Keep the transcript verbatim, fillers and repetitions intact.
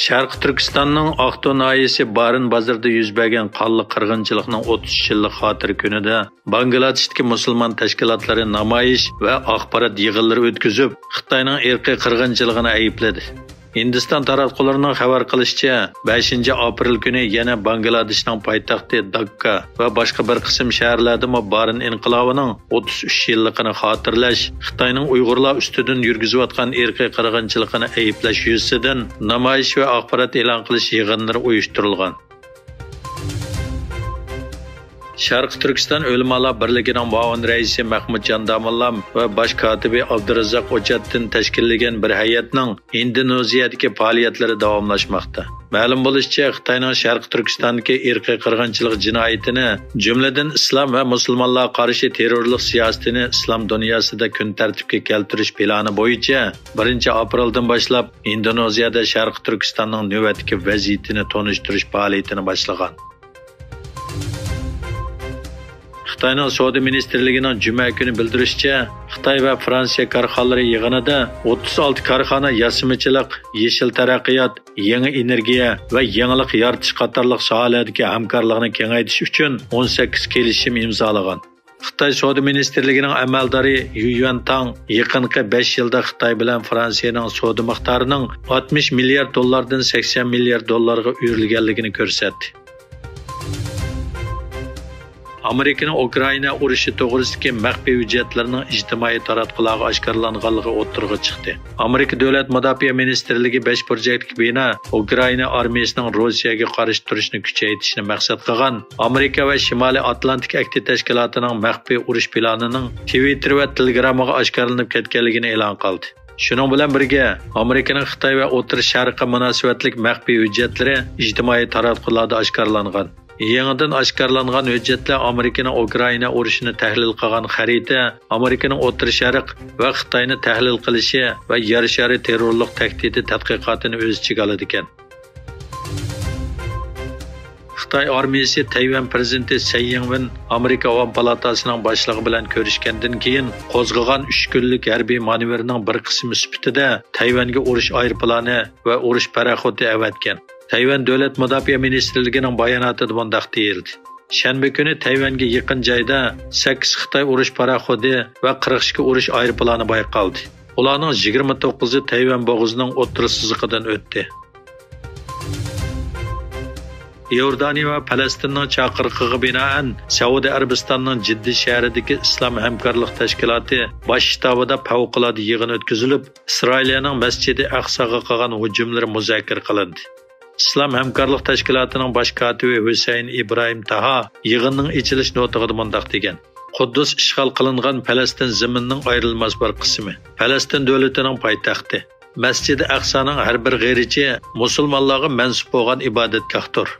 شەرقىي تۈركىستاننىڭ ئاقتۇ ناھىيەسى بارىن بازىرىدا يۈز بەرگەن قانلىق قىرغىنچىلىقنىڭ ئوتتۇز يىللىق خاتىرە كۈنىدە باڭگلادېشتىكى مۇسۇلمان تەشكىلاتلىرى نامايىش ۋە ئاخبارات يىغىنلىرى ئۆتكۈزۈپ، خىتاينىڭ ئىرقىي قىرغىنچىلىقىنى ئەيىبلىدى. ھىندىستان تاراتقۇلىرىنىڭ خەۋەر قىلىشىچە، بەشىنچى ئاپرېل كۈنى يەنە باڭگلادېشنىڭ پايتەختى داككا ۋە باشقا بىر قىسىم شەھەرلەردىمۇ بارىن ئىنقىلابىنىڭ ئوتتۇز ئۈچ يىللىقىنى خاتىرىلەش، خىتاينىڭ ئۇيغۇرلار ئۈستىدىن يۈرگۈزۈۋاتقان ئىرقىي قىرغىنچىلىقىنى ئەيىبلەش يۈزىسىدىن نامايىش ۋە ئاخبارات ئېلان قىلىش يىغىنلىرى ئۇيۇشتۇرۇلغان. شەرقىي تۈركىستان ئۆلىمالار بىرلىكىنىڭ مۇئاۋىن رەئىسى مەھمۇت جان داموللام ۋە باش كاتىپى ئابدۇرازاق ئوچاتتىن تەشكىللىگەن بىر ھەيئەتنىڭ ئىندونېزىيەدىكى پائالىيەتلىرى داۋاملاشماقتا. مەلۇم بولۇشىچە، خىتاينىڭ شەرقىي تۈركىستاندىكى ئىرقىي قىرغىنچىلىق جىنايىتىنى، جۈملىدىن ئىسلام ۋە مۇسۇلمانلارغا قارشى تېررورلۇق سىياسىتىنى ئىسلام دۇنياسىدا كۈن تەرتىپكە كەلتۈرۈش پىلانى بويىچە بىرىنچى ئاپرېلدىن باشلاپ ئىندونېزىيەدە شەرقىي تۈركىستاننىڭ نۆۋەتتىكى ۋەزىيىتىنى تونۇشتۇرۇش پائالىيىتىنى باشلىغان. خىتاينىڭ سودا مىنىستىرلىكىنىڭ جۈمە كۈنى بىلدۈرۈشىچە، خىتاي ۋە فرانسىيە كارخانىلىرى يىغىنىدا ئوتتۇز ئالتە كارخانا ياسىمىچىلىق، يېشىل تەرەققىيات، يېڭى ئېنېرگىيە ۋە يېڭىلىق يارىتىش قاتارلىق ساھەلەردىكى ھەمكارلىقنى كېڭەيتىش ئۈچۈن ئون سەككىز كېلىشىم ئىمزالىغان. خىتاي سودا مىنىستىرلىكىنىڭ ئەمەلدارى يۈ يۈەنتاڭ يېقىنقى بەش يىلدا خىتاي بىلەن فرانسىيەنىڭ سودا مىقدارىنىڭ ئاتمىش مىليارد دوللاردىن سەكسەن مىليارد دوللارغا ئۆرلىگەنلىكىنى كۆرسەتتى. ئامېرىكىنىڭ ئۇكرائىنا ئۇرۇشى توغرىسىدىكى مەخپىي ھۆججەتلىرىنىڭ ئىجتىمائىي تاراتقۇلارغا ئاشكارىلانغانلىقى ئوتتۇرىغا چىقتى. ئامېرىكا دۆلەت مۇداپىئە مىنىستىرلىكى بەش بۇرجەكلىك بىنا ئۇكرائىنا ئارمىيىسىنىڭ روسىيەگە قارشى تۇرۇشنى كۈچەيتىشنى مەقسەت قىلغان ئامېرىكا ۋە شىمالىي ئاتلانتىك ئەھدى تەشكىلاتىنىڭ مەخپىي ئۇرۇش پىلانىنىڭ تىۋىتتېر ۋە تېلېگراممىغا ئاشكارىلىنىپ كەتكەنلىكىنى ئېلان قىلدى. شۇنىڭ بىلەن بىرگە، ئامېرىكىنىڭ خىتاي ۋە ئوتتۇرا شەرققە مۇناسىۋەتلىك مەخپىي ھۆججەتلىرى ئىجتىمائىي تاراتقۇلاردا ئاشكارىلانغان. يېڭىدىن ئاشكارىلانغان ھۆججەتلەر ئامېرىكىنىڭ ئۇكرائىنا ئۇرۇشىنى تەھلىل قىلغان خەرىتە، ئامېرىكىنىڭ ئوتتۇرا شەرق ۋە خىتاينى تەھلىل قىلىشى ۋە يەر شارى تېررورلۇق تەھدىتى تەتقىقاتىنى ئۆز ئىچىگە ئالىدىكەن. خىتاي ئارمىيىسى تەيۋەن پىرېزىدېنتى سەي يىڭۋېن ئامېرىكا ئاۋام پالاتاسىنىڭ باشلىقى بىلەن كۆرۈشكەندىن كېيىن قوزغىغان ئۈچ كۈنلۈك ھەربىي مانېۋىرنىڭ بىر قىسمى سۈپىتىدە تەيۋەنگە ئۇرۇش ئايروپىلانى ۋە ئۇرۇش پاراخوتى ئەۋەتكەن. تەيۋەن دۆلەت مۇداپىئە مىنىستىرلىكىنىڭ باياناتىدا مۇنداق دېيىلدى: شەنبە كۈنى تەيۋەنگە يېقىن جايدا سەككىز خىتاي ئۇرۇش پاراخوتى ۋە قىرىق ئىككى ئۇرۇش ئايروپىلانى بايقالدى. ئۇلارنىڭ يىگىرمە توققۇزى تەيۋەن بوغۇزىنىڭ ئوتتۇرا سىزىقىدىن ئۆتتى. ئىئوردانىيە ۋە پەلەستىننىڭ چاقىرىقىغا بىنائەن، سەئۇدى ئەرەبىستاننىڭ جىددە شەھىرىدىكى ئىسلام ھەمكارلىق تەشكىلاتى باش شتابىدا پەۋقۇلئاددە يىغىن ئۆتكۈزۈلۈپ، ئىسرائىلىيەنىڭ مەسچىدى ئەقساغا قىلغان ھۇجۇملىرى مۇزاكىرە قىلىندى. ئىسلام ھەمكارلىق تەشكىلاتىنىڭ باش كاتىپى ھۈسەيىن ئىبراھىم تاھا يىغىننىڭ ئېچىلىش نۇتقىدا مۇنداق دېگەن: قۇددۇس ئىشغال قىلىنغان پەلەستىن زېمىنىنىڭ ئايرىلماس بىر قىسمى، پەلەستىن دۆلىتىنىڭ پايتەختى. مەسچىدى ئەقسانىڭ ھەر بىر غېرىچى مۇسۇلمانلارغا مەنسۇپ بولغان ئىبادەتگاھتۇر.